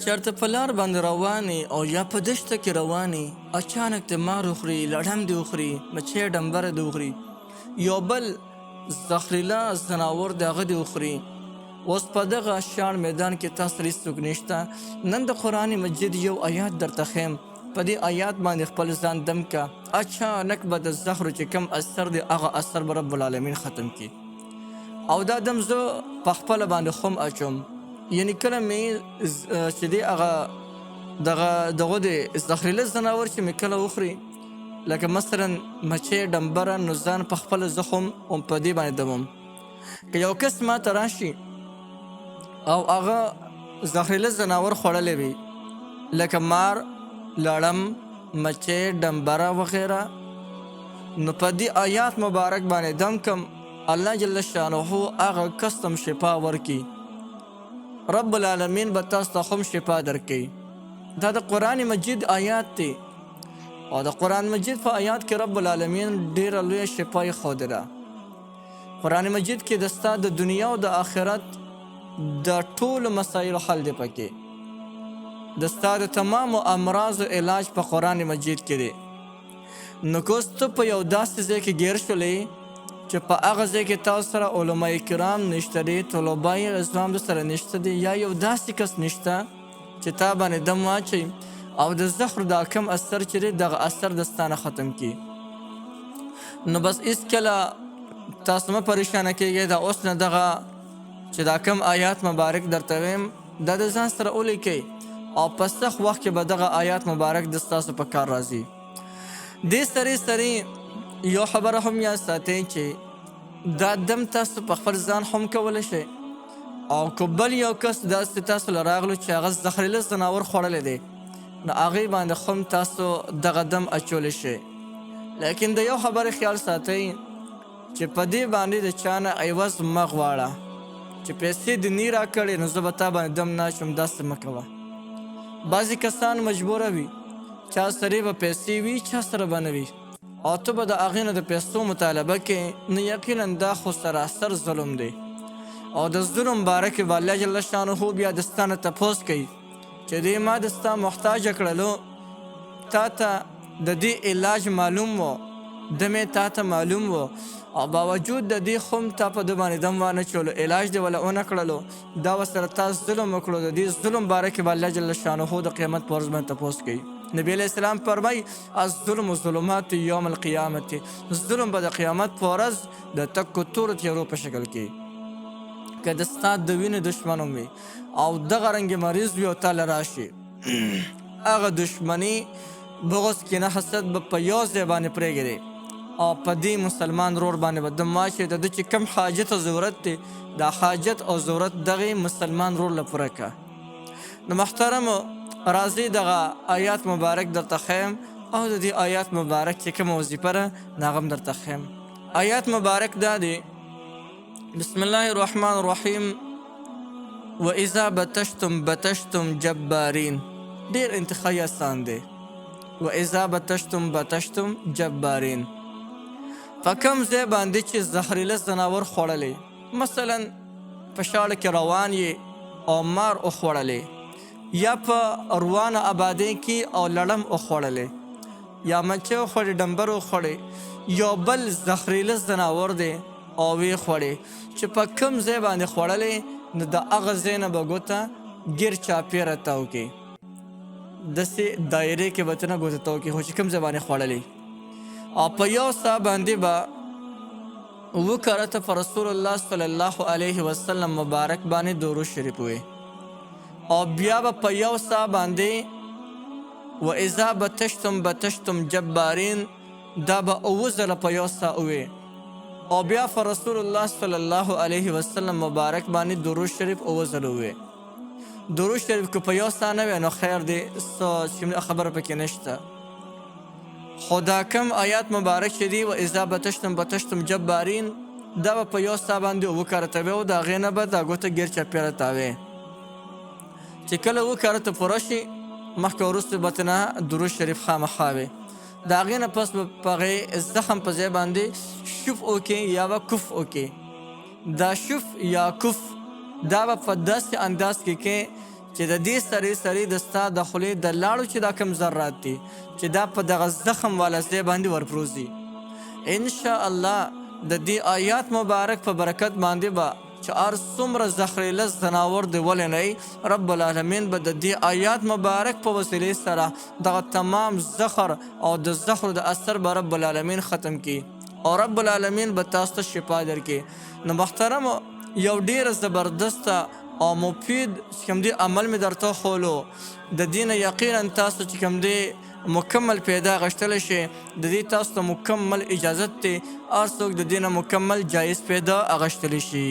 چېرته په لار باندې روان یې او یا په دښته کې روان یې، اچانک دې مار وخوري، لړم دې وخوري، مچۍ ډمبره دې وخوري، یو بل زخریله ځناور د هغه دې وخوري، اوس په دغه شاړ میدان کې تاسو سره هیڅوک نشته. نن د قرآن مجید یو آیات درته ښیم، په دې آیات باندې خپل ځان دم که، اچانک به د زهرو چې کوم اثر دی هغه اثر به رب العالمین ختم کړي. او دا دم زه په خپله باندې خوم اچوم، یعنی کله مې چې دی هغه دغه دغه دی زهريله ځناور چې مې کله وخوري، لکه مثلا مچۍ ډمبره، نو ځان په خپله زه خوم هم په دې باندې دموم. که یو کس ما ته راشي او هغه زهريله ځناور خوړلی وي، لکه مار، لړم، مچۍ، ډمبره وغیره، نو په دې آیات مبارک باندې دم کم، الله جل شانه هغه کس ته هم شفا ورکړي، رب العالمین به تاسو ته هم شفا درکړي. دا د قرآن مجید آیات دی، او د قرآن مجید په آیات کې رب العالمین ډیره لویه شفا یې ښودلې ده. قرآن مجید کې د ستا د دنیا او د آخرت د ټولو مسایلو حل دی پکې، د ستا د تمامو امراضو علاج په قرآن مجید کې دی. نو که اوس ته په یو داسې ځای کې ګیر شولې چې په هغه ځای کې تاسو سره علماء کرام نشته دي، طلبای عظام در سره نشته دي، یا یو داسې کس نشته چې تا باندې دم واچوي او د زهر دا کم اثر چې دی دغه اثر د ستا نه ختم کړي، نو بس هېڅکله تاسو مه پریشانه کېږئ. دا اوس نه دغه چې دا کم آیات مبارک درته ویم دا د ځان سره ولیکئ، او په سخت وخت کې به دغه آیات مبارک د ستاسو په کار راځي. دې سرې سرې یو خبره هم یاد ساتئ چې دا دم تاسو په خپل ځان هم کولی شئ، او که بل یو کس داسې تاسو له راغلو چې هغه زهريله ځناور خوړلی دی، نو هغې باندې هم تاسو دغه دم اچولی شئ. لیکن د یو خبرې خیال ساتئ چې په دې باندې د چا نه عوض مه غواړه چې پیسې دې نی راکړې نو زه به تا باندې دم نه اچوم، داسې مه کوه. بعضې کسان مجبوره وي، چا سره به پیسې وي چا سره به نه وي، او ته به د هغې نه د پیسو مطالبه کې، نو یقینا دا خو سراسر ظلم دی، او د ظلم باره کې به الله جل شانه بیا د ستا نه تپوس کوي چې دې ما د ستا محتاج کړلو، تا ته د دې علاج معلوم و، د مې تا ته معلوم و، او باوجود د دې خو هم تا په ده باندې دم وانه چولو، علاج دې وله ونه کړلو، دا ورسره تا ظلم وکړو. د دې ظلم باره کې به الله جل شانه د قیامت په ورځ باندې تپوس کوي. نبی علیہ السلام فرمایي الظلم ظلمات یوم القیامت، ظلم به د قیامت په ورځ د تکو تورو تیارو په شکل کې، که د ستا د وینې دښمن هم وي او دغه رنګ مریض وي او تا له راشي، هغه دښمني بغض کینه حسد به په یو ځای باندې پرېږدي، او په دې مسلمان ورور باندې به دم واچوي، د ده چې کوم حاجت او ضرورت دی دا حاجت او ضرورت دغې مسلمان ورور له پوره کړه. نو محترمو راځئ دغه آیات مبارک درته ښیم، او د دې آیات مبارک چې کومه وظیفه ده نو هغه هم درته ښیم. آیات مبارک دا دی، بسم الله الرحمن الرحیم، وإذا بطشتم بطشتم جبارین. ډېر انتخابي آسان دی. وإذا بطشتم بطشتم جبارین، په کوم ځای باندې چې زهريله ځناور خوړلی، مثلا په شاړه کې روان یې او مار وخوړلی، یا په روانه آبادۍ کې او لړم وخوړلی، یا مچۍ وخوړې، ډمبر وخوړې، یو بل زهريله ځناور دی او ویې خوړې، چې په کوم ځای باندې خوړلی نو د هغه ځای نه به ګوته ګیر چاپېره تاو کړي، داسې دایرې کې به ته نه ګوته تاو کړي، خو چې کوم ځای باندې خوړلی، او په یو سا باندې به اووه کرته په رسول الله صلی الله علیه وسلم مبارک باندې درود شریف ووایي، او بیا به په یو سا باندې و اذا بطشتم بطشتم جبارین، دا به اووه ځله په یو سا ووایي، او بیا په رسول الله صلی الله علیه وسلم مبارک باندې درود شریف اووه ځله ووایي. درود شریف که په یو سا نه وي نو خیر دی، څه چې خبره پکې نشته. خو دا کم آیات مبارک چې دی و اذا بطشتم بطشتم جبارین، دا به په یو سا باندې اووه کرته وي، او د هغې نه به دا ګوته ګیر چاپېره تاوی، چې کله اووه کرته پوره شي مخکې وروسته به ترې نه درود شریف خامخا وي. د هغې نه پس به په هغې زخم په ځای باندې شوف وکړي یا به کف وکړي. دا شوف یا کف دا به په داسې انداز کې کې چې د دې سرې سرې د ستا د خولې د لاړو چې دا کوم ذرات دي چې دا په دغه زخم والا ځای باندې ورپروزي. ان شاء الله د دې آیات مبارک په برکت باندې به چې هر څومره زخریله ځناور دی ولې نه، رب العالمین به د دې آیات مبارک په وسیلې سره دغه تمام زخر او د زخرو د اثر به رب العالمین ختم کی او رب العالمین به تاسو ته شفا درکړي. نو محترم، یو ډیر زبردسته او مفید چې کوم دی عمل مې درته وښولو، د دې نه یقینا تاسو چې کوم دی مکمل پیدا غشتلی شئ. د دې تاسو ته مکمل اجازت دی، هر څوک د دې نه مکمل جایز پیدا اغشتلی شي.